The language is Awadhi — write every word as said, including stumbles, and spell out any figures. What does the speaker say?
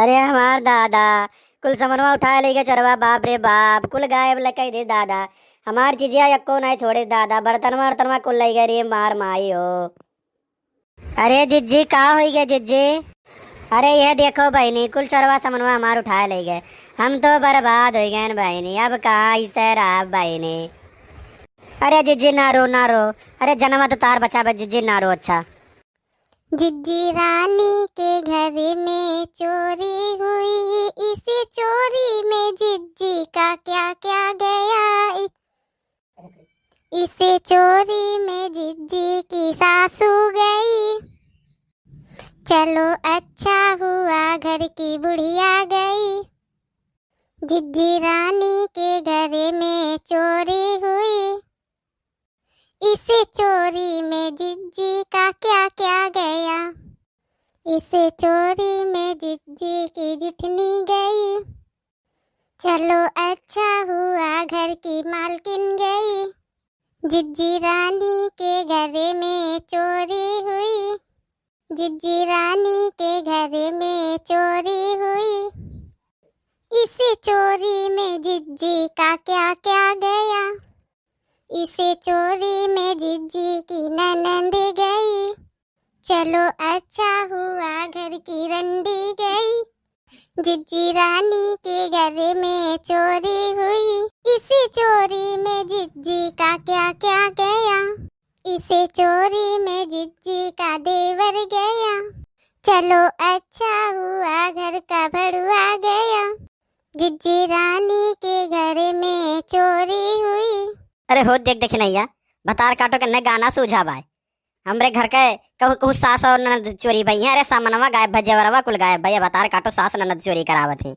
अरे हमार दादा, कुल समनवा उठाए लइ गए चोरवा, बाप रे बाप, कुल गायब लकइ दे दादा। हमार चिजिया यक्को नाहीं छोड़िस दादा, बर्तनवा वर्तनवा कुल लइ गए रे मार माई हो। अरे जिज्जी, का होइ गए जिज्जी? अरे यह देखो बहिनी, कुल चोरवा समनवा हमार उठाए लइ गए। हम तो बर्बाद होइ गए बहिनी, अब कहाँ इसे रहा बहिनी। अरे जिज्जी ना रो, ना रो। अरे जनवा तो तार बचा बा जिज्जी, ना रो। अच्छा। जिज्जी रानी के घर में चोरी हुई, इसी चोरी में जिज्जी का क्या क्या गया। इ-, इसी चोरी में जिज्जी की सासू गई। चलो अच्छा हुआ घर की बुढ़िया गई। जिज्जी रानी के घर में चोरी हुई। इस चोरी में जिज्जी का क्या क्या गया। इस चोरी में जिज्जी की जिठनी गई। चलो अच्छा हुआ घर की मालकिन गई। जिज्जी रानी के घर में चोरी हुई। जिज्जी रानी के घर में चोरी हुई। इस चोरी में जिज्जी का क्या क्या गया। इस चोरी में जिज्जी की ननंद गई। चलो अच्छा हुआ घर की रंडी गई। जिज्जी रानी के घर में चोरी हुई। इस चोरी में जिज्जी का क्या क्या गया। इस चोरी में जिज्जी का देवर गया। चलो अच्छा हुआ घर का भड़ुआ गया। जिज्जी रानी के घर में चोरी हुई। अरे हो देख देख नैया, भतार काटो के न गाना सूझा बाय। हमरे घर के कहूँ कहूँ सास और ननद चोरी भई हैं। अरे सामनवा गायब भा, जेवरवा कुल गायब भा, भतार काटो सास ननद चोरी करावत है।